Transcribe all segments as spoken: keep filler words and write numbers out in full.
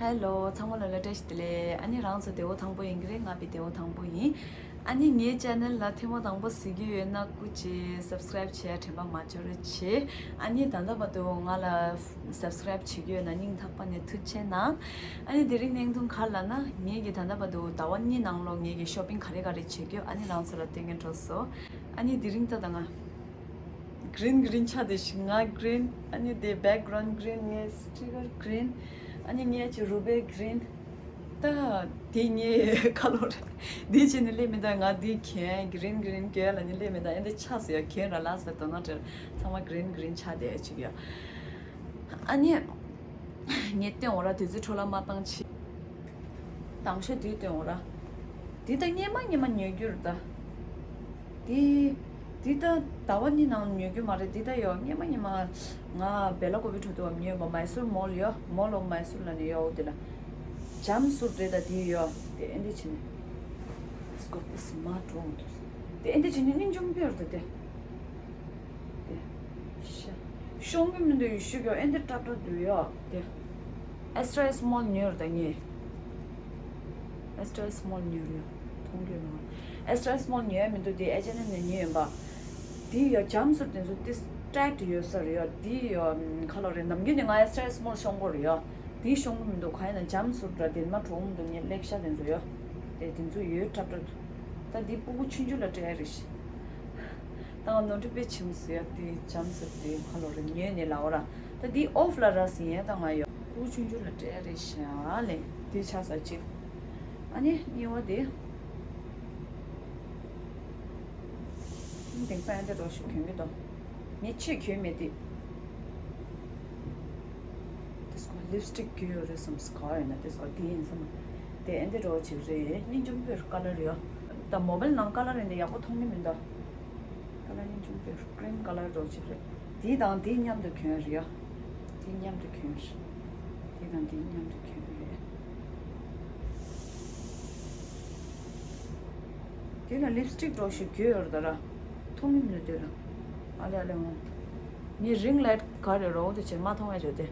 ཧེ་ལོ། ཚང་མ་ལ་ལ་བཀྲ་ཤིས་བདེ་ལེགས། ཨ་ནི་རང་ཚོ་བདེ་པོ་ཐང་པོ་ཡིན་གྱི་རེད། ང་བི་བདེ་པོ་ཐང་པོ་ཡིན། ཨ་ནི་ངའི་ཆེ་ནལ་ལ་ཐེངས་མ་དང་པོ་གཟིགས་ཀྱི་ཡོད་ན་སྐུ་མཁྱེན་སབ་སི་ཀ་རེབ་བྱེད་ཡ་དྲན་པ་མ་བརྗེད་རོགས་བྱེད། ཨ་ནི་ད་ལྟ་བར་དུ་ང་ལ་སབ་སི་ཀ་རེབ་བྱེད་ཀྱི་ཡོད་ན་སྙིང་ཐག་པ་ནས་ཐུགས་རྗེ་ཆེ་གནང་། ཨ་ནི་དེ་རིང་བརྙན་ཐུང་ག་རེ་ལབ་ན། ངེད་ཀྱིས་ད་ལྟ་བར་དུ་ཟླ་བ་གཉིས་ནང་ལོགས་ངེད་ཀྱིས་ཤོ་པིང་ག་རེ་ག་རེ་བྱེད་རྒྱུ་ཨ་ནི་རང་ཚོ་ལ་སྟོན་གྱིན་འགྲོ་སོང་། ཨ་ནི་དེ་རིང་ད་ལྟ་ང་གི་རིན་གི་རིན་ཆགས་བསྡད་ཤག་ང་གི་རིན། ཨ་ནི་དེ་བེག་གི་རའུན་གི་རིན། ངའི་སི་ཊི་ཀར་གི་རིན། ཨ་ནི་ངའི་ཅིག་རུ་བེ་གི་རིན། ད་དེ་ངའི་ཁ་ལོ་རེད། འདི་བྱས་ནས་སླེབས་མི་འདུག་ང་འདི་གྱོན། གི་རིན་གི་རིན་གྱོན་ལབ་ནས་སླེབས་མི་འདུག་ཨེ་འདི་ཆགས་སོང་ཡ། གྱོན་ར་ལ་ཟེར་དོ་ན་བྲེལ། ཚང་མ་གི་རིན་གི་རིན་ཆགས་བསྡད་ཅིག་ཡ། ཨ་ནི་ངས་སྟོན་འོ་ར། དུས་ཚོད་འཕྲོ་བརླག་མ་བཏང་ཆེད། དང་ཤོས་དུས་སྟོན་འོ་ར། འདི་ད་སྔོན་མ་སྔོན་མ་ཉོས་རྒྱུ་རེད་ད། འདི། འདི་ད་ཟླ་བ་གཉིས་ནང་ཉོས་རྒྱུ་མ་རེད། འདི་ད་ཡོ་སྔོན་མ་སྔོན་མ་ང་བེ་ལ་ཀོ་བི་འགྲོ་དུས་ཉོས་པ། མའི་སུར་མོལ་ཡོ། མོལ་ཨོཕ་མའི་སུར་ལབ་ནས་ཡོ། འོ་དེ་ལ་འཇམ་སུར་རེད་ད། འདི་ཡོ། དེ་ཨེ་འདི་བྱས་ནས་སྐོར་དེ་སི་མ་འགྲོ་འོང་དུས། དེ་ཨེ་འདི་བྱས་ནས་སྙིང་རྗེ་མོ་དཔེ་རེད་ད་དེ། དེ། ཤ། ཤོང་གི་མི་འདུག་ཡུ་ཤུ་གི་ཨེ་འདི་ཀྲབ་ཀྲབ་འདུག་ཡོ། དེ། ཨེག་སི་ཊ་སི་མོལ་ཉོས་རེད་ད་ངས། ཨེག་སི་ཊ་སི་མོལ་ཉོས་རེད་ཡོ། མཐོང་རྒྱུ་ཡོད་ནོ། ཨེག་སི་ཊ་སི་མོལ་ཉོས་མི་འདུག་དེ་ཨེ་ཆི་ཨེན་ཨེམ་ནས་ཉོས་ཡིན་པ། དེ་ཡོ་འཇམ་སུར་དེ་ཚོ་ཏིས་ཊའིཊ་ཡོད་ས་རེད་ཡོ། དེ་ཡོ་ཁ་ལོ་རེད། ནམ་རྒྱུན་ནས་ང་ཨེག་སི་ཊ་སི་མོལ་ཤོང་གི་རེད་ཡོ། དེ་ཤོང་གི་མི་འདུག་གང་ཡིན་ན་འཇམ་སུར་འདྲ་དེ་མ་གྲོགས་མི་འདུག་ངས་ལེགས་ཤ་དེ་ཚོ་ཡོ། དེ་དེ་ཚོ་ཡོད་ཀྲབ་ཀྲབ་འདུག་ད་འདི་སྤུ་གུ་ཆུང་ཆུང་ལ་སྤྲད་ཡ་རེད་ཤག་ད་ང་ནོར་འཁྲུལ་དཔེ་ཆེན་པོ་བཟོས་ཡ། དེ་འཇམ་སུར་དེ་ཁ་ལོ་རེད་ཉོས་ནས་ལའོ་ར། ད་འདི་ཨོཕ་ལ་ར་ཟིན་ཡ། ད་ང་ཡོ་སྤུ་གུ་ཆུང་ཆུང་ལ་སྤྲད་ཡ་རེད་ཤག་ལེ། དེ་ཆགས་ས་གཅིག་ཨ་ནི་གཉིས་པ་དེ། དེང་སང་ཨེ་འདྲ་རོ་ཞིག་གྱོན་གྱི་འདུག་ངས་ཆེས་གྱོན་མེད་དེ། དེ་སྐོར་ལིབ་སི་ཊིག་གྱོན་ཡོད་རེད་བསམ་སོང་། ག་བ་ཡོད་ན་དེ་སྐོར་དེ་ཡིན་བསམ། དེ་ཨེ་འདྲ་རོ་ཅིག་རེད། སྙིང་རྗེ་མོ་དཔེ་རེད། ཀ་ལར་ཡོད། ད་མོ་བེལ་ནང་ཀ་ལར་ཡིན་དེ་ཡག་པོ་མཐོང་གི་མི་འདུག་ཀ་ལར་སྙིང་རྗེ་མོ་དཔེ་རེད། ཀི་རིམ་ཀ་ལར་རོ་ཅིག་རེད། དེ་དང་དེ་མཉམ་དུ་གྱོན་རེད་ཡོ། དེ་མཉམ་དུ་གྱོན་རེད། དེ་དང་དེ་མཉམ་དུ་གྱོན་རེད། དེ་ལ་ལིབ་སི་ཊིག་འདྲ་ཞིག་གྱོན་ཡོད་རེད་ད་ར། མཐོང་གི་མི་འདུག་དེ་ལ། ཨ་ལེ་ཨ་ལེ་འོང་། ངས་རིང་ལའིཊ་ག་རེ་རོ་དེ་བྱས་མ་མཐོང་བས་བྱས་ཏེ།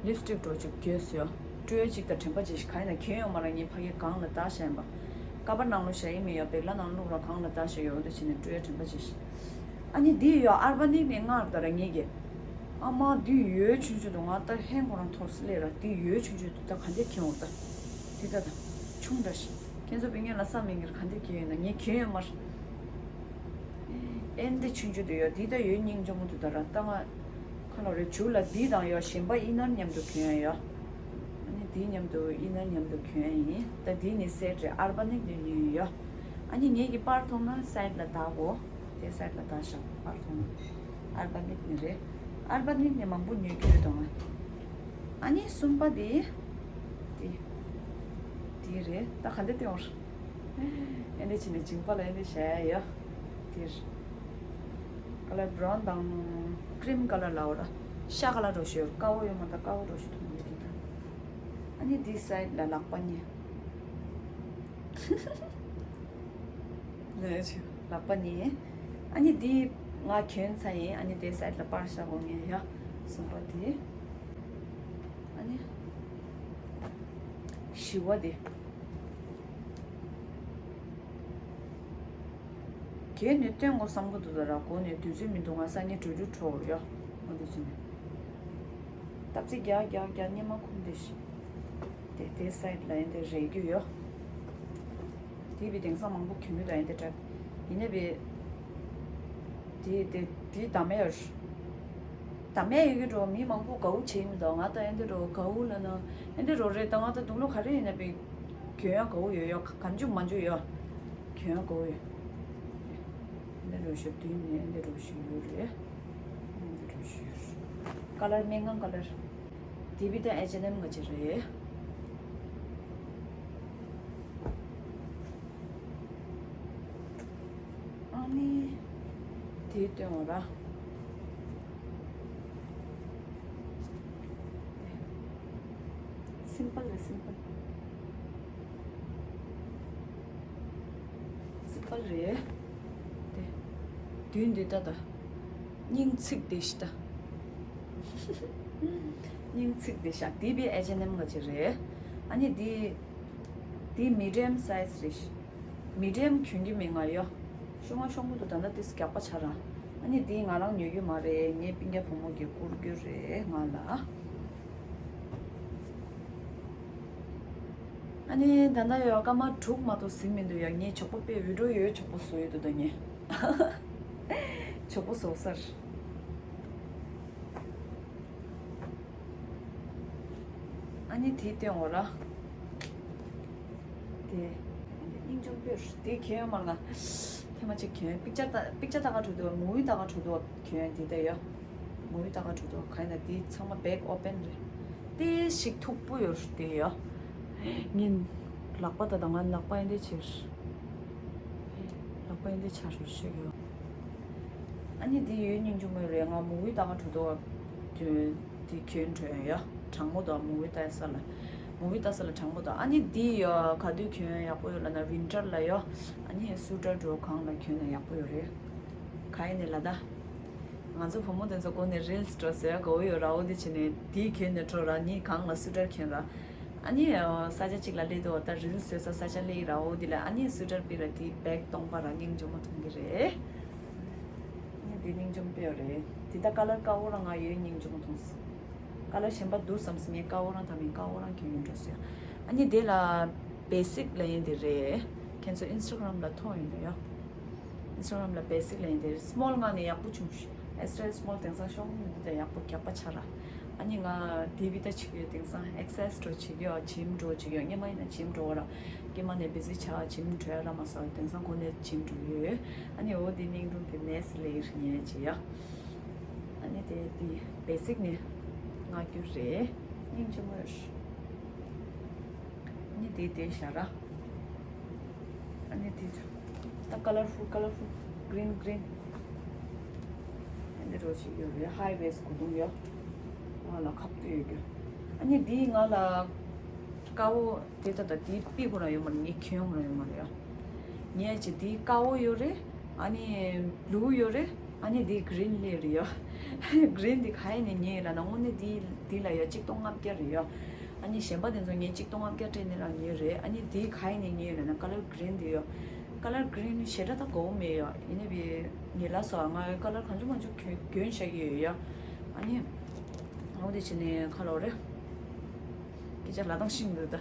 ལིབ་སི་ཊིག་འདྲ་ཞིག་གྱོན་སོང་ཡ། སྤྲོད་ཡ་གཅིག་དང་དྲན་པ་བརྗེད་ཤག་གང་ཡིན་ན་གྱོན་ཡོད་མ་རེད། ངས་ཕ་གིར་སྒང་ལ་བཏགས་བཞག་ཡིན་པ། ཀ་པར་ནང་ལོགས་བཞག་ཡིན་མིན་ཡ། བེག་ལ་ནང་བླུགས་ར་སྒང་ལ་བཏགས་བཞག་ཡོད། འོ་དེ་བྱས་ནས་སྤྲོད་ཡ་དྲན་པ་བརྗེད་ཤག་ཨ་ནི་འདི་ཡོ་ཨར་བ་ནིག་ནས་མངགས་རེད་ད་ར་ངེད་ཀྱིས། ཨ་མ་འདི་ཡོ་ཆུང་ཆུང་འདུག་ང་ད་ཧན་ཁོ་རང་ཐོག་སླེབས་ར། འདི་ཡོ་ཆུང་ཆུང་འདུག་ད་ག་འདྲས་གྱོན་འོང་ད། འདི་ད་ད་ཆུང་འདྲ་ཞིག་ཁྱེད་ཚོ་དཔེ་ངན་ལ་བསམ་མི་ངེར་ག་འདྲས་གྱོན་ཡོད་ན། ངས་གྱོན་ཡོད་མ་རེད། ཨེ་འདི་ཆུང་ཆུང་འདུག་ཡོ། འདི་ད་ཡོ་སྙིང་རྗེ་མོ་འདུག་ད་ར། ད་ང་ཁ་ལོ་རེ་བྱུག་ལ་འདི་དང་ཡོ་གཞན་པ་ཨིན་ནར་མཉམ་དུ་གྱོན་ཡ་ཡོ། ཨ་ནི་འདི་མཉམ་དུ་ཨིན་ནར་མཉམ་དུ་གྱོན་ཡ་ཡིན། ད་འདི་ནི་སེཊ་རེད། ཨར་བ་ནིག་ནས་ཉོས་ཡོ། ཨ་ནི་ངེད་ཀྱི་པར་མཐོང་ན་སའིཌ་ལ་བལྟ་གོ། དེ་སའིཌ་ལ་བལྟ་ཤག་པར་མཐོང་ན། ཨར་བ་ནིག་ནས་རེད། ཨར་བ་ནིག་ནས་མང་པོ་ཉོས་ཀྱི་ཡོད་དོ་ང་། ཨ་ནི་གསུམ་པ་དེ། དེ། དེ་རེད། ད་ག་འདྲ་སྟོན་བར། ཨེ་འདྲ་བྱས་ནས་མཇིང་པ་ལ་ཨེ་འདྲ་བྱས་ཡོད། དེར། ཀ་ལར་བྷ་རའུན་དང་ཀི་རིམ་ཀ་ལར་ལའོ་ར། ཤ་ཀ་ལར་འདྲ་ཞིག་ཡོད། དཀར་པོ་ཡོད་མ་ད། དཀར་པོ་འདྲ་ཞིག་མཐོང་གི་འདུག་ཨ་ནི་འདི་སའིཌ་ལ་ལག་པ་གཉིས། ལག་པ་གཉིས། ཨ་ནི་འདི་ང་གྱོན་ཚར་ཡིན། ཨ་ནི་དེ་སའིཌ་ལ་པར་བཞག་གོ་ངས་ཡ། གསུམ་པ་དེ། ཨ་ནི་བཞི་པ་དེ། གྱོན་ནས་སྟོན་དགོས་བསམ་གྱི་འདུག་ད་ར། གོ་ནས་དུས་ཚོད་མི་འདུག་ང་སང་ཉིན་གྲོས་གྲོལ་འགྲོ་ཡོ། འོ་དེ་བྱས་ནས། སྟབས་ཚིག་རྒྱག་རྒྱག་རྒྱག་སྙེ་མ་ཁུམ་བསྡད་ཤག་དེ་དེ་སའིཌ་ལ་ཡིན་དེ་རེག་རྒྱུ་ཡོད། དེ་བི་དེང་སང་མང་པོ་གྱོན་གྱི་འདུག་ཡིན་དེ་འདྲ། ཡིན་ནའི་བི། དེ་དེ་དེ་བདག་མེད་ཡོད། བདག་མེད་ཡོད་ཀྱི་འགྲོ། མི་མང་པོ་དགའ་བོ་བྱེད་ཀྱི་མི་འདུག་ང་ད་ཡིན་དེ་འགྲོ་དགའ་བོ་ལབ་ན་ཡིན་དེ་འགྲོ་རེད། ད་ང་ད་དུག་ལོག་ག་རེ་ཡིན་ནའི་བི། གྱོན་ཡ་དགའ་བོ་ཡོད་ཡོད། གང་བྱུང་མང་བྱུང་ཡོད། གྱོན་ཡ་དགའ་བོ་ཡོད། འདི་འདྲ་ཞིག་མདུན་ནས་འདི་འདྲ་ཞིག་ཡོད་རེད། འདི་འདྲ་ཞིག་ཡོད་རེད། ཀ་ལར་སྨན་ཁང་ཀ་ལར། དེ་བི་ད་ཨེཆ་ཨེན་ཨེམ་ག་ཅིག་རེད། ཨ་ནི། དེ་སྟོན་འོ་ར། སིམ་པལ་རེད། སིམ་པལ། སིམ་པལ་རེད། དེ། མདུན་འདི་ལྟ་ད། སྙིང་ཚིག་དེ་ཤི་ད། སྙིང་ཚིག་དེ་ཤ་དེ་བི་ཨེཆ་ཨེན་ཨེམ་ག་ཅིག་རེད། ཨ་ནི་འདི་འདི་མི་ཌི་ཡམ་སའི་ཛི་རེད། མི་ཌི་ཡམ་གྱོན་གྱི་མེད་ང་ཡོ། ཤོང་བ་ཤོང་གི་འདུག་ད་ལྟ་ཏིས་རྒྱགས་པ་ཆགས་ར། ཨ་ནི་འདི་ང་རང་ཉོ་རྒྱུ་མ་རེད། ངའི་སྤུན་ཀྱག་བུ་མོ་གིས་བསྐུར་རྒྱུ་རེད་ང་ལ། ཨ་ནི་ད་ལྟ་ཡོ་སྐར་མ་དྲུག་མ་གཏོགས་ཟིན་མི་འདུག་ཡ། ངས་ཇོག་པོ་དཔེ་བི་ཌི་ཡོ་ཡོ་ཇོག་པོ་བཟོ་ཡོད་འདུག་ད་ངས། ཇོག་པོ་བཟོ་སར། ཨ་ནི་དེ་སྟོན་འོ་ར། དེ། སྙིང་རྗེ་པོ་དེ་གྱོན་མར་ང་། ཐེངས་མ་གཅིག་གྱོན། པིག་ཅར་ལྟ་པིག་ཅར་ལྟ་ག་འགྲོ་དུས་མུ་བི་ལྟ་ག་འགྲོ་དུས་གྱོན་དེ་ལྟ་ཡོ། མུ་བི་ལྟ་ག་འགྲོ་དུས་ག་ཡིན་ན་དེ་ཚང་མ་བེག་ཨོ་པན་རེད། དེ་ཞིག་མཐུག་པོ་ཡོད་དེ་ཡོ། ངན། ལག་པ་ད་ད་ང་ལག་པ་ཡིན་དེ་ཕྱིར། ལག་པ་ཡིན་དེ་ཆ་རུ་ཤོད་ཡོ། ཨ་ནི་དེ་ཡོད་སྙིང་རྗེ་མོ་རེད། ང་མུ་བི་ལྟ་ག་འགྲོ་དུས། དེ་གྱོན་འགྲོ་ཡ་ཡ། གྲང་མོ་དང་མུ་བི་ལྟ་ས་ལ། མུ་བི་ལྟ་ས་ལ་གྲང་མོ་དང་། ཨ་ནི་འདི་ཡ་ག་དུས་གྱོན་ཡག་པོ་ཡོད་ལབ་ན་ཝིན་ཊར་ལ་ཡ། ཨ་ནི་སུ་ཊར་འགྲོ་གང་ལ་གྱོན་ན་ཡག་པོ་ཡོད་རེད། ག་ཡིན་ནས་ལ་ད། ང་ཚོ་བུ་མོ་དེ་ཚོ་གོ་ནས་རིལ་སི་འགྲོ་ཟེར་གོ་ཡོད་ར། འོ་དེ་བྱས་ནས་དེ་གྱོན་ནས་འགྲོ་ར། ནི་གང་ལ་སུ་ཊར་གྱོན་ར། ཨ་ནི་ས་ཆ་གཅིག་ལ་སླེབས་དུས་ད་རིལ་སི་བཟོས་ས་ས་ཆ་སླེབས་ར། འོ་དེ་ལ་ཨ་ནི་སུ་ཊར་པི་ར་དེ་བེག་སྟོང་པ་ར་སྙིང་རྗེ་མོ་མཐོང་གི་རེད། ངས་འདི་སྙིང་རྗེ་མོ་དཔེ་རེད། འདི་ད་ཀ་ལར་དཀར་པོ་རང་ང་ཡོད་སྙིང་རྗེ་མོ་མཐོང་སོང་། ཀ་ལར་གཞན་པ་འདུག་བསམ་སོང་། ངས་དཀར་པོ་རང་དང་མིན་དཀར་པོ་རང་གྱོན་ཡིན་འགྲོ་སོང་། ཨ་ནི་དེ་ལ་བེ་སིག་ལབ་ཡིན་དེ་རེད། ཁྱེད་ཚོ་ཨིན་སི་ཊ་གྷ་རམ་ལ་མཐོང་ཡོད་ན་ཡོ། ཨིན་སི་ཊ་གྷ་རམ་ལ་བེ་སིག་ལབ་ཡིན་དེ་རེད། སི་མོལ་ངང་ནས་ཡག་པོ་བྱུང་ཤག་ཨེག་སི་ཊ་སི་མོལ་དེང་སང་ཤོག་མི་འདུག་ད་ཡག་པོ་རྒྱགས་པ་ཆགས་ར། ཨ་ནི་ང་དེ་བི་ད་བྱེད་ཀྱི་ཡོད། དེང་སང་ཨེག་སར་སའི་ཛི་འགྲོ་བྱེད་ཀྱི་ཡོད། ཇིམ་འགྲོ་བྱེད་ཀྱི་ཡོད། སྔོན་མ་ཡིན་ན་ཇིམ་འགྲོ་བ་ར། སྐྱེས་མ་ནས་བི་ཟི་ཆགས་ཇིམ་འགྲོ་ཡ་ར་མ་སོང་། དེང་སང་གོ་ནས་ཇིམ་འགྲོ་ཡོད། ཨ་ནི་འོ་དེ་སྙིང་རྡུང་དེ་ནས་ལེ་ཡིར་ཉན་བྱེད་ཡ། ཨ་ནི་དེ་དེ་བེ་སིག་ནས་མངགས་རྒྱུ་རེད། སྙིང་རྗེ་མོ་ཡོད། ཨ་ནི་དེ་དེ་ཤ་ར། ཨ་ནི་དེ་ད་ཀ་ལར་ཕུལ་ཀ་ལར་ཕུལ་གྷི་རིན་གྷི་རིན། ཨ་ནི་རོ་ཞིག་ཡོད་རེད། ཧའི་ཝེ་སི་གོས་ཐུང་ཡོད། ང་ལ་ཁབ་ཏུ་ཡོད་རྒྱུ། ཨ་ནི་དེ་ང་ལ་དཀར་པོ་དེ་ད་ད་དེ་པི་ཁོ་རང་ཡོད་མ་རེད། ངས་གྱོན་ཁོ་རང་ཡོད་མ་རེད་ཡ། ངས་ཅི་དེ་དཀར་པོ་ཡོད་རེད། ཨ་ནི་བླུ་ཡོད་རེད། ཨ་ནི་དེ་གྷི་རིན་ལེ་རེད་ཡ། གྷི་རིན་དེ་ག་ཡིན་ནས་ཉོས་ལབ་ན་དངོས་གནས་དེ་དེ་ལ་ཡ་གཅིག་སྟོང་ལྔ་བརྒྱ་རེད་ཡ། ཨ་ནི་གཞན་པ་དེ་ཚོ་ངས་གཅིག་སྟོང་ལྔ་བརྒྱ་སྤྲད་ནས་རང་ཉོས་རེད། ཨ་ནི་དེ་ག་ཡིན་ནས་ཉོས་ལབ་ན་ཀ་ལར་གྷི་རིན་དེ་ཡ། ཀ་ལར་གྷི་རིན་ཞེ་དྲག་ད་དགའ་བོ་མེད་ཡ། ཡིན་ནའི་བི་ངས་ལབ་སོང་ང་ཀ་ལར་གང་བྱུང་མང་བྱུང་གྱོན་གྱོན་བཞག་གི་ཡོད་ཡ། ཨ་ནི་འོ་དེ་བྱས་ནས་ཁ་ལོ་རེད། སྐད་ཆ་ལ་དང་ཤིང་འདུག་ད།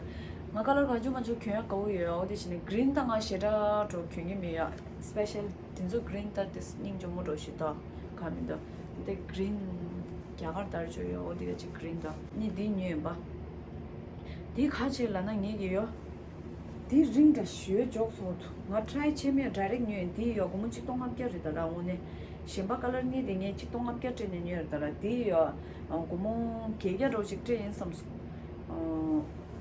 ང་ཀ་ལར་གང་བྱུང་མང་བྱུང་གྱོན་ཡ་དགའ་བོ་ཡོད་ཡ། འོ་དེ་བྱས་ནས་གྷི་རིན་ད་ང་ཞེ་དྲག་འགྲོ་གྱོན་གྱི་མེད་ཡ། སི་པེ་ཤལ་དེ་ཚོ་གྷི་རིན་ད་དེ་སྙིང་རྗེ་མོ་འགྲོ་ཞིག་ད་ག་མི་འདུག་དེ་གྷི་རིན་རྒྱ་གར་དར་ཆོ་ཡོད། འོ་དེ་ག་ཅིག་གྷི་རིན་ད་ནི་དེ་ཉོས་ཡིན་པ། དེ་ག་ཅིག་ལབ་ན་ངེད་ཀྱི་ཡོད། དེ་རིང་འདྲ་ཞོལ་འཇོག་སོང་། ང་ཊི་རའི་བྱས་མེད། ཌའི་རེག་ཉོས་ཡིན། དེ་ཡོད་སྒོར་མོ་གཅིག་སྟོང་ལྔ་བརྒྱ་རེད་ད་ར། དངོས་གནས་གཞན་པ་ཀ་ལར་གཉིས་དེ་ངས་གཅིག་སྟོང་ལྔ་བརྒྱ་སྤྲད་ནས་ཉོས་རེད་ད་ར། དེ་ཡོད་སྒོར་མོ་བརྒྱད་བརྒྱ་རོ་ཅིག་སྤྲད་ཡིན་བསམ་སོང་།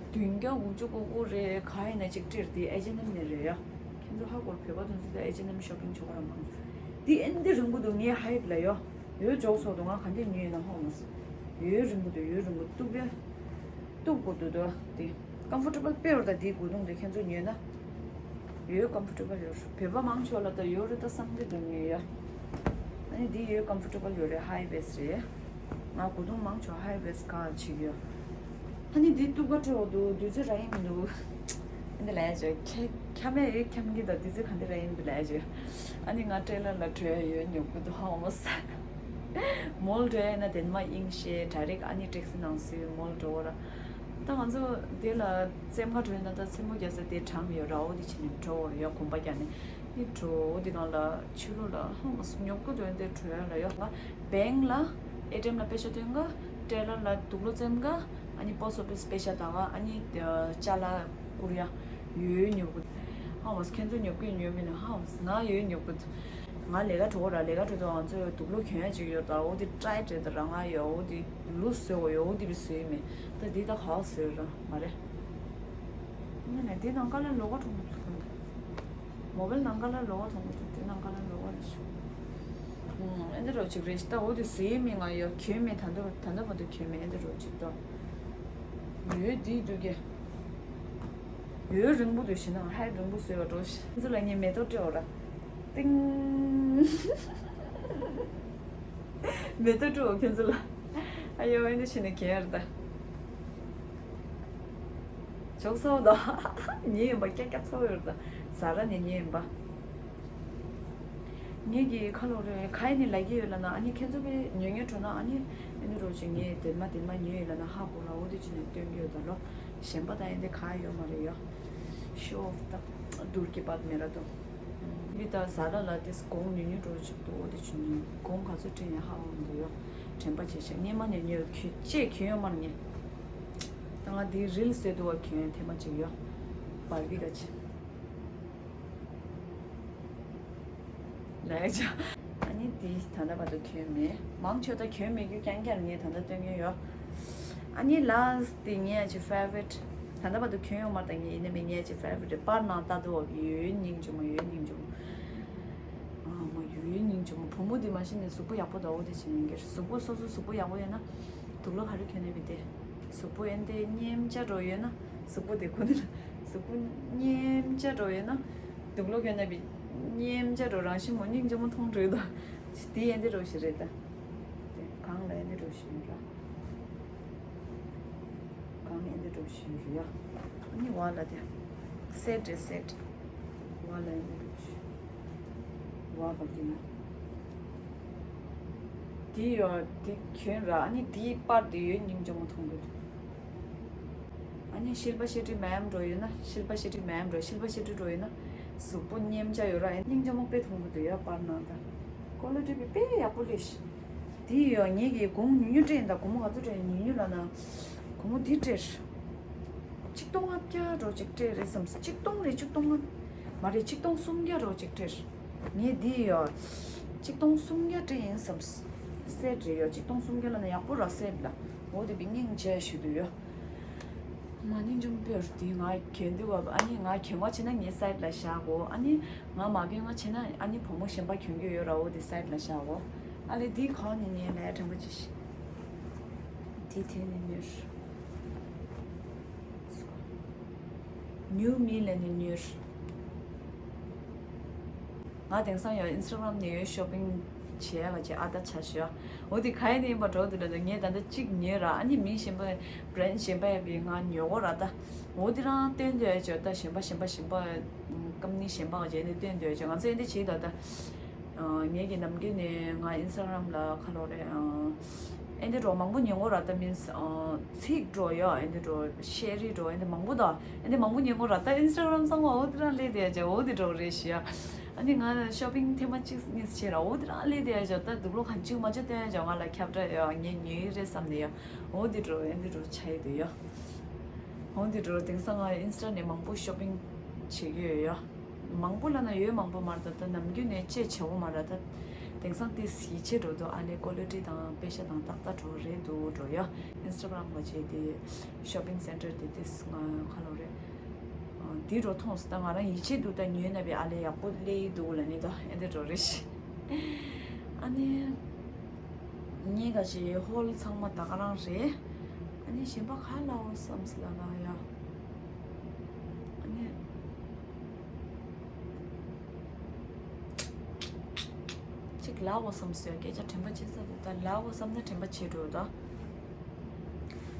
བདུན་བརྒྱ་དགུ་བཅུ་གོ་དགུ་རེད། ག་ཡིན་ན་ཅིག་སྤྲད་རེད། དེ་ཨེ་ཆི་ཨེན་ཨེམ་ནས་རེད་ཡ། ཁྱེད་ཚོ་ཧ་གོ་རེད། བོད་པ་དེ་ཚོ་དེ་ཨེ་ཆི་ཨེན་ཨེམ་ཤོ་པིང་ཆོག་ག་ར་མང་། དེ་ཨེ་འདི་རིང་པོ་འདུག་ངས་ཧ་ཡིབ་ལ་ཡོད། ཡོད་འཇོག་སོང་དུ་ང་ག་འདི་ཉོས་ཡིན་ན་ཧོ་མོ་སི། ཡོད་རིང་པོ་འདུག་ཡོད་རིང་པོ་སྟུག་པས། སྟུག་པོ་འདུག་འདུག་དེ། ཀམ་ཕོར་ཊེ་བལ་དཔེ་ཡོད་ད་དེའི་གོས་ཐུང་དེ་ཁྱེད་ཚོ་ཉོས་ན། ཡོད་ཀམ་ཕོར་ཊེ་བལ་ཡོད། བོད་པ་མང་ཆེ་བ་ལ་ད་ཡོད་རེད་ད་བསམ་གྱི་འདུག་ཉོས་ཡ། ཨ་ནི་དེ་ཡོད་ཀམ་ཕོར་ཊེ་བལ་ཡོད་རེད། ཧའི་ཝེསི་རེད། ང་གོས་ཐུང་མང་ཆེ་བ་ཧའི་ཝེསི་ག་བྱེད་ཀྱི་ཡོད། ཨ་ནི་འདི་གཏུག་པ་སྤྲོད་འོ་འདུག་དུས་ཚོད་རག་གི་མི་འདུག་ཨ་འདི་ལས་བྱོས་ཁྱ་ཁྱམས་ཡོད་ཁྱམས་ཀྱི་ད་དུས་ཚོད་ག་འདི་རག་གི་མི་འདུག་ལས་བྱོས། ཨ་ནི་ང་ཊེ་ལར་ལ་བྲོས་ཡོད་ཉོབ་གི་འདུག་ཧ་མོ་ས། མོལ་འགྲོ་ཡ་ན་དེ་མ་ཨིང་ཤེས་ཌའི་རེག་ཨ་ནི་ཊེག་སི་ནང་སུའི་མོལ་འགྲོ་བ་ར། ད་ང་ཚོ་དེ་ལ་བཙེམ་ཁ་འགྲོ་ཡ་ན་ད་མཚན་མོ་རྒྱག་ས་དེ་གྲམ་ཡོད་ར། འོ་དེ་བྱས་ནས་འགྲོ་བ་ར་ཡ་གོམ་པ་རྒྱག་ནས། ཨི་འགྲོ་འོ་དེ་གང་ལ་ཕྱི་ལོགས་ལ་ཧ་མ་སུ་ཉོབ་གི་འདུག་དེ་བྲོས་ལ་ཡོད། ང་བེང་ལ་ཨེ་ཊི་ཨེམ་ལ་པེ་ཤ་སྟོན་ག་ཊེ་ལར་ལ་དུག་ལོག་བཙེམ་ག་ཨ་ནི་པོ་སི་ཊི་ཨོ་ཕི་སི་པེ་ཤ་ད་ག་ཨ་ནི་ཅ་ལག་བསྐུར་ཡ་ཡོད་ཉོབ་གི། ཧ་མ་སུ་ཁྱེད་ཚོ་ཉོབ་གི་ཉོབ་མིན་ན་ཧ་མ་སུ་ང་ཡོད་ཉོབ་གི། ང་ལས་ཀ་འགྲོ་ག་ར་ལས་ཀ་འགྲོ་དུས་ང་ཚོ་དུག་ལོག་གྱོན་ཡ་ཅིག་ཡོད་ད། འོ་དེ་ཊའི་ཊི་རེད་ད་ར། ང་ཡོད་འོ་དེ་ལུས་བཟོས་གོ་ཡོད་འོ་དེ་བི་བཟོས་མེད་ད། འདི་ད་ག་བ་བཟོས་ར་མ་རེད། ཨ་ནི་འདི་ནང་ཀ་ལ་ལོག་ག་གྲོང་མོ་འདུག་མོ་བལ་ནང་ཀ་ལ་ལོག་ཐོང་གི་འདུག་དེ་ནང་ཀ་ལ་ལོག་རེ་ཞུ། ཨུམ། ཨེ་འདི་རོ་ཅིག་རེ་ཞིག་ད་འོ་དེ་ཟེ་མི་ང་ཡོད་གྱོན་མེད་ད་འདི་ད་འདི་མ་འདུག་གྱོན་མེད་ཨེ་འདི་རོ་ཅིག་ད། ཡོད་འདི་འདུག་གེ། ཡོད་རིང་པོ་འདུག་ཞེ་ན་ཧའི་རིང་པོ་བཟོས་པ་འགྲོ་ཞིག་ཚོ་ལ་ངས་མེ་ཏོག་སྤྲད་འོ་ར། ཏིང་། མེ་ཏོག་སྤྲད་འོ་ཁྱོད་ཚོ་ལ། ཨ་ཡོ་ཨེ་འདི་ཞེ་ན་གྱོན་ཡ་རེད་ད། ཅོག་ཙེ་ད། ཉོས་ཡིན་པ་སྐྱག་སྐྱག་ཚོ་ཡོད་ད། ཟ་ར་ནས་ཉོས་ཡིན་པ། ངེད་ཀྱི་ཁ་ལོ་རེ་ཁ་ཡི་ནས་ལ་གི་ཡོད་ལ་ན་ཨ་ནི་ཁྱེད་ཚོ་པའི་ཉོ་ཉོ་འགྲོ་ན་ཨ་ནི་ཨ་ནི་རོ་ཅིག་ངས་དེ་མ་དེ་མ་ཉོས་ཡོད་ལ་ན་ཧ་གོ་ལ་འོ་དེ་ཅི་ནས་སྟོན་གྱི་ཡོད་ད་ལོ། གཞན་པ་ད་ཡིན་དེ་ག་ཡོད་མ་རེད་ཡོ། ཤོ་ཨོཕ་ད་དུར་གི་པད་མེ་ར་དོ། མི་ད་ཟ་ར་ལ་དེ་གོང་ཉོ་ཉོ་འགྲོ་ཅིག་འདུག་འོ་དེ་ཅི་ཉོས་གོང་ག་ཚོད་སྤྲད་ཡ་ཧ་གོ་མི་འདུག་ཡོ། དྲན་པ་བྱེད་ཤག་སྔས་མ་ནས་ཉོས་ཁྱོད་ཅེས་གྱོན་ཡོད་མ་རེད་ངས། ད་ང་དེའི་རིལ་སེ་དུ་བ་གྱོན་ཐེངས་མ་གཅིག་ཡོད། བར་བི་ག་ཆེ། ལས་ཆ། ཨ་ནི་དེ་ད་ལྟ་བར་དུ་གྱོན་མེད། མང་ཆེ་ད་གྱོན་མེད་རྒྱུ་རྐྱང་རྐྱང་ངས་ད་ལྟ་སྟོན་གྱོན་ཡོད། ཨ་ནི་ལཱས་དེ་ངའི་ཅི་ཕེ་ཝ་རིཊ། ད་ལྟ་བར་དུ་གྱོན་ཡོད་མ་ད་ངས་ཡིན་ནི་མེད་ངའི་ཅི་ཕེ་ཝ་རིཊ་པར་ནང་ལྟ་དུ་བ་ཡོད་སྙིང་རྗེ་མོ་ཡོད་སྙིང་རྗེ་མོ། ཨ་མ་ཡོད་ཡོད་སྙིང་རྗེ་མོ་བུ་མོ་དེ་མ་གཞི་ནས་གཟུགས་པོ་ཡག་པོ་ད་འོ་དེ་བྱེད་ཡིན་གྱི་གཟུགས་པོ་སོ་སོ་གཟུགས་པོ་ཡག་པོ་ཡོད་ན། དུག་ལོག་ག་རེ་གྱོན་ནས་བི་དེ། གཟུགས་པོ་ཨེ་འདྲ་སྙེམས་ཆ་འགྲོ་ཡོད་ན། གཟུགས་པོ་དེ་ཁོ་ནི་ལ། གཟུགས་པོ་སྙེམས་ཆ་འགྲོ་ཡོད་ན། དུག་ལོག་གྱོན་ནས་བི། སྙེམས་ཆ་འགྲོ་རང་བཞིན་མོ་སྙིང་རྗེ་མོ་མཐོང་འགྲོ་ཡོད་ད། དེ་ཨེ་འདྲ་རོ་ཞིག་རེད་ད། དེ་གང་ལ་ཨེ་འདྲ་རོ་ཞིག་ཡོད་ར། གང་ཨེ་འདྲ་རོ་ཞིག་ཡོད་ར། ཨ་ནི་བ་ལ་དེ། སེ་ཊི་རེད་སེ་ཊི། བ་ལ་ཨེ་འདྲ་རོ་ཞིག་བ་ག་དེ་ཡོད། དེ་ཡོད་དེ་གྱོན་ར་ཨ་ནི་དེའི་པར་དེ་ཡོད་སྙིང་རྗེ་མོ་མཐོང་གི་འདུག་ཨ་ནི་ཤིལ་པ་ཤེ་ཏྲི་མེམ་འགྲོ་ཡོད་ན་ཤིལ་པ་ཤེ་ཏྲི་མེམ་འགྲོ་ཤིལ་པ་ཤེ་ཏྲི་འགྲོ་ཡོད་ན་གཟུགས་པོ་སྙེམས་ཆ་ཡོད་ར་ཨ་སྙིང་རྗེ་མོ་དཔེ་མཐོང་གི་འདུག་ཡ་པར་ནང་ད། ཀོ་ལི་ཊི་དཔེ་ཡག་པོ་ལས་ཤི། དེ་ཡོད་ངེད་ཀྱི་གོང་ཉུང་ཉུང་སྤྲད་ཡིན་ད་གོང་མོ་ག་ཚོད་སྤྲད་ཡིན་ཉུང་ཉུང་ལ་ན། གོང་མོ་དེ་སྤྲད། ཆིག་སྟོང་ལྔ་བརྒྱ་རོ་ཅིག་སྤྲད་རེད་བསམ་སོང་ཆིག་སྟོང་རེད་ཆིག་སྟོང་ལྔ། མ་རེད་ཆིག་སྟོང་སུམ་བརྒྱ་རོ་ཅིག་སྤྲད། ངས་འདི་ཡོད། ཆིག་སྟོང་སུམ་བརྒྱ་སྤྲད་ཡིན་བསམ། སེ་ཊི་རེད་ཡོད་ཆིག་སྟོང་སུམ་བརྒྱ་ལ་ན་ཡག་པོ་ར་སེ་ཊི་ལ། འོ་དེ་བི་སྙིང་རྗེ་ཞུ་དུ་ཡོད། མ་ནི་འཇུམ་པེར་དེ་ང་གྱོན་དུས་བབ་ཨ་ནི་ང་གྱོན་པ་བྱས་ན་ངའི་སའིཌ་ལ་བཞག་གོ་ཨ་ནི་ང་མ་གྱོན་པ་བྱས་ན་ཨ་ནི་བུ་མོ་གཞན་པ་གྱོན་གྱི་ཡོད་ར་འོ་དེ་སའིཌ་ལ་བཞག་གོ་ཨ་ལེ་དེ་གང་ནི་ངས་ལས་དྲན་པ་ཅི་ཞིག་དེ་དེ་ནི་ཉོས། ཉུ་མི་ལ་ནི་ཉོས། ང་དེང་སང་ཡང་ཨིན་སི་ཊ་གྷ་རམ་ནས་ཡོད་ཤོ་པིང་བྱས་པ་བྱས་ཨ་ད་ཆ་ཞོ། འོ་དེ་ག་ཡེ་ནས་ཡིན་པ་འགྲོ་དུས་ལ་ད་ངས་ད་ལྟ་གཅིག་ཉོས་ར་ཨ་ནི་མི་གཞན་པ་བྷི་རེན་ཌི་གཞན་པ་ཡ་བི་ང་ཉོ་གོ་ར་ད། འོ་དེ་རང་སྟོན་འདོད་ཡ་ཅོ་ད་གཞན་པ་གཞན་པ་གཞན་པ་ཀམ་ནི་གཞན་པ་བྱས་ནས་སྟོན་འདོད་ཡ་ཅོ་ང་ཚོ་ཨེ་འདི་བྱེད་ད་ད། ངས་ཀྱི་ནམ་རྒྱུན་ནས་ང་ཨིན་སི་ཊ་གྷ་རམ་ལ་ཁ་ལོ་རེད། ཨེ་འདི་འགྲོ་མང་པོ་ཉོ་གོ་ར་ད་མིན་སི་ཚིག་འགྲོ་ཡ་ཨེ་འདི་འགྲོ་ཤེ་རི་འགྲོ་ཨེ་འདི་མང་པོ་ད་ཨེ་འདི་མང་པོ་ཉོ་གོ་ར་ད་ཨིན་སི་ཊ་གྷ་རམ་ཚང་མ་འོ་དེ་རང་ལས་དེ་ཡ་ཅེ་འོ་དེ་འགྲོ་རེད་ཤི་ཡ། ཨ་ནི་ང་ཤོ་པིང་ཐེངས་མ་གཅིག་གཉིས་བྱས་ར་འོ་དེ་རང་ལས་དེ་ཡ་ཅེ་ད་དུག་ལོག་གང་ཅིག་མ་ཅོ་སྟོན་ཡ་ཅེ་ང་ལ་ཁྱབ་བསྒྲགས་ཡ་ངས་ཉོས་རེད་བསམ་ནས་ཡ་འོ་དེ་འགྲོ་ཨེ་འདི་འགྲོ་ཆ་ཡི་དེ་ཡ། འོ་དེ་འགྲོ་དེང་སང་ང་ཨིན་སི་ཊ་ནས་མང་པོ་ཤོ་པིང་བྱེད་ཀྱི་ཡོད་ཡ། མང་པོ་ལབ་ན་ཡོད་མང་པོ་མ་རེད་ད་ད་ནམ་རྒྱུན་ནས་ཅེས་བྱེད་འོ་མ་རེད་ད། དེང་སང་དེ་གཟི་བརྗིད་འགྲོ་འདུག་ཨ་ལས་ཀོ་ལི་ཊི་དང་པེ་ཤ་དང་ཏག་ཏག་འགྲོ་རེད་འདུག་འགྲོ་ཡ། ཨིན་སི་ཊ་གྷ་རམ་མ་བྱས་དེ་ཤོ་པིང་སེན་ཊར་དེ་དེ་ང་ཁ་ལོ་རེད། འདི་འགྲོ་མཐོང་སོང་ད་ང་རང་ཡིད་ཆེས་འདུག་ད་ཉོས་ན་བས་ཨ་ལས་ཡག་པོ་སླེབས་འདུག་ལ་ནི་ད་ཨེ་འདི་འགྲོ་རེད་ཤི། ཨ་ནི། གཉིས་ཀ་ཞིག་ཧོལ་ཚང་མ་ད་ག་རང་རེད། ཨ་ནི་གཞན་པ་ག་ལའོ་བསམ་སི་ལ་ན་ཡ། ཨ་ནི། གཅིག་ལའོ་བསམ་སི་ཡ་སྐད་ཆ་དྲན་པ་བྱེད་ས་དེ་ད་ལའོ་བསམ་ན་དྲན་པ་བྱེད་འགྲོ་ད།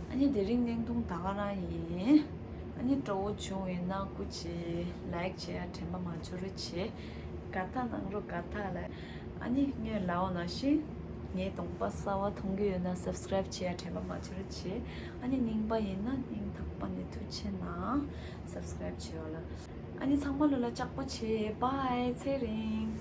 ཨ་ནི་དེ་རིང་བརྙན་ཐུང་ད་ག་རང་ཡིན། ཨ་ནི་སྤྲོ་བོ་བྱུང་བས་ན་སྐུ་མཁྱེན་ལའིཀ་བྱེད་ཡ་དྲན་པ་མ་བྱོ་རོགས་བྱེད། དགའ་ཐག་གནང་རོགས་དགའ་ཐག་ལ། ཨ་ནི་ངས་ལའོ་ནང་བཞིན་ངའི་གདོང་པ་གསར་བ་མཐོང་གི་ཡོད་ན་སབ་སི་ཀ་རེབ་བྱེད་ཡ་དྲན་པ་མ་བྱོ་རོགས་བྱེད། ཨ་ནི་རྙིང་པ་ཡིན་ན་སྙིང་ཐག་པ་ནས་ཐུགས་ཆེ་གནང་སབ་སི་ཀ་རེབ་བྱེད་ཡ་ལ། ཨ་ནི་ཚང་མ་ལོ་ལ་ལྕགས་པོ་བྱེད། བྷའི་ཚེ་རིང་།